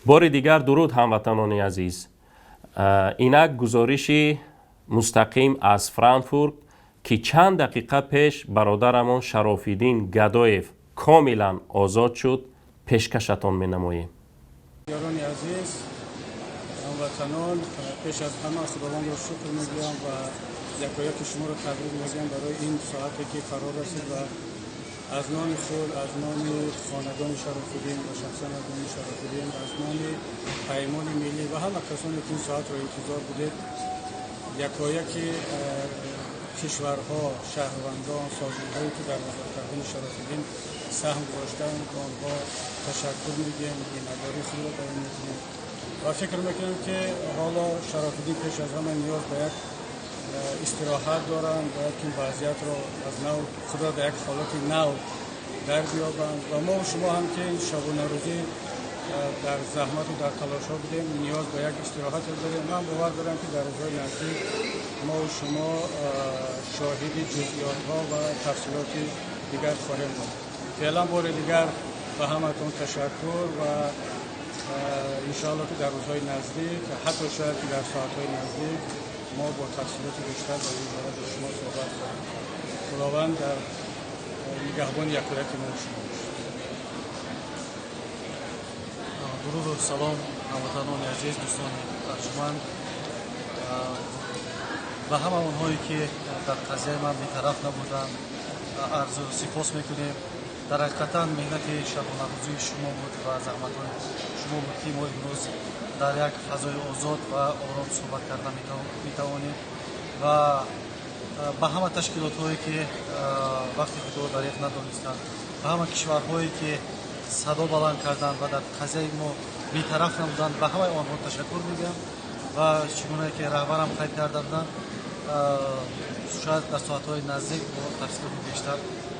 Бори дигар дуруд, ҳамватанони азиз. Инак гузориши мустақим аз Франкфурт, ки чанд дақиқа пеш бародарамон Шарофиддин Гадоев комилан озод шуд, пешкашатон менамоем. Ёрони азиз, ҳамватанон, пеш аз ҳама Худовандро шукр мегӯям ва якояки шуморо табрик мегӯям барои ин соате, ки фаро расид, ва аз номи худ, аз номи хонадони Шарофиддин ва шахсан аз номи Шарофиддин, аз номи Паймони Миллӣ ва ҳама касоне, ки ин соатро интизор будед, якояки кишварҳо, шаҳрвандон, созмонҳое, ки дар озод кардани Шарофиддин саҳм гузоштанд, ба онҳо ташаккур мегӯем, миннатдории худро баён мекунем. Ва фикр мекунем, ки ҳоло Шарофиддин пеш аз ҳама ниёз ба як истироҳат доранд, бояд ки вазъиятро аз нав, худро дар як ҳолати нав дар биёбанд. Ва мо шумо ҳам, ки шабонарӯзӣ дар заҳмату дар талошҳо будем, ниёз ба як истироҳате дорем. Ман бовар дорам, ки дар рӯзҳои наздик мо шумо шоҳиди ҷузъиётҳо ва тафсилоти дигар хоҳем буд. Феълан бори дигар ба ҳаматон ташаккур ва иншоалло, ки дар рӯзҳои наздик, ҳатто шояд ки дар соатҳои наздик, мо бо тафсилоти бештар дар ин бора бо шумо суҳбат хоҳем кард. Худованд дар нигаҳбони якояки мо шумо бошад. Дуруду салом, ҳамватанони азиз, дӯстони арҷманд, ба ҳама онҳое, ки дар қазияи ман бетараф набуданд, арзу сипос мекунем. Дар ҳақиқатан меҳнати шабонарӯзии шумо буд ва заҳматҳои шумо буд, ки мо имрӯз дар як фазои озод ва ором суҳбат карда метавонем. Ва ба ҳама ташкилотҳое, ки вақти худро дареғ надонистанд, ба ҳама кишварҳое, ки садо баланд карданд ва дар қазияи мо бетараф набуданд, ба ҳамаи онҳо ташаккур мегӯям. Ва чӣ гунае ки раҳбарам қайд карда буданд, шояд дар соатҳои наздик бо тафсилоти бештар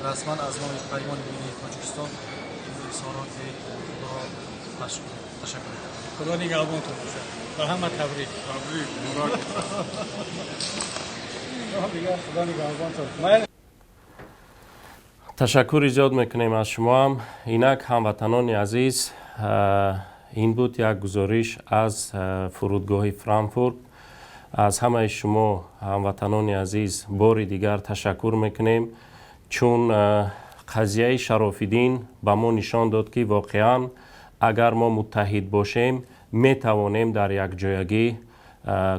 расман аз номи Паймони Миллии Тоҷикистон изҳороти худро пахш кунем. Ташаккур. Худо нигаҳбонтон бошад. Ба ҳама табрик. Табрик, муборак. Худо нигаҳбонтон. Ташаккури зиёд мекунем аз шумоам. Инак, ҳамватанони азиз, ин буд як гузориш аз фурудгоҳи Франкфурт. Аз ҳамаи шумо, ҳамватанони азиз, бори дигар ташаккур мекунем, чун қазияи Шарофиддин ба мо нишон дод, ки воқеан агар мо муттаҳид бошем, метавонем дар якҷоягӣ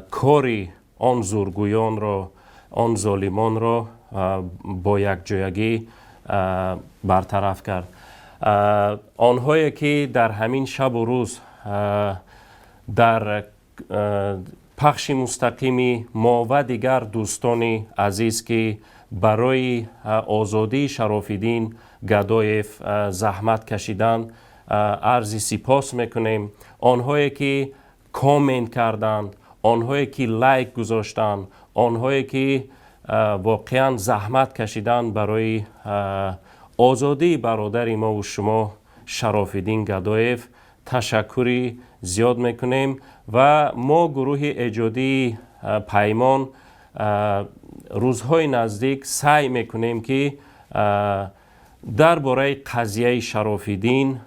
кори он зургӯёнро, он золимонро бо якҷоягӣ бартараф кард. Онҳое, ки дар ҳамин шабу рӯз дар пахши мустақими мо ва дигар дӯстони азиз, ки барои озодии Шарофиддин Гадоев заҳмат кашиданд, арзи сипос мекунем. Онҳое, ки коммент карданд, онҳое, ки лайк гузоштанд, онҳое, ки воқеан заҳмат кашиданд барои озодии бародари мову шумо Шарофиддин Гадоев, ташаккури зиёд мекунем. Ва мо, гурӯҳи эҷодии Паймон, рӯзҳои наздик саъй мекунем, ки дар бораи қазияи Шарофиддин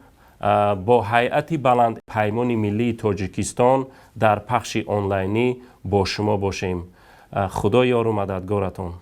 бо ҳайати баланд Паймони Миллии Тоҷикистон дар пахши онлайнӣ бо шумо бошем. Худо ёру мададгоратон.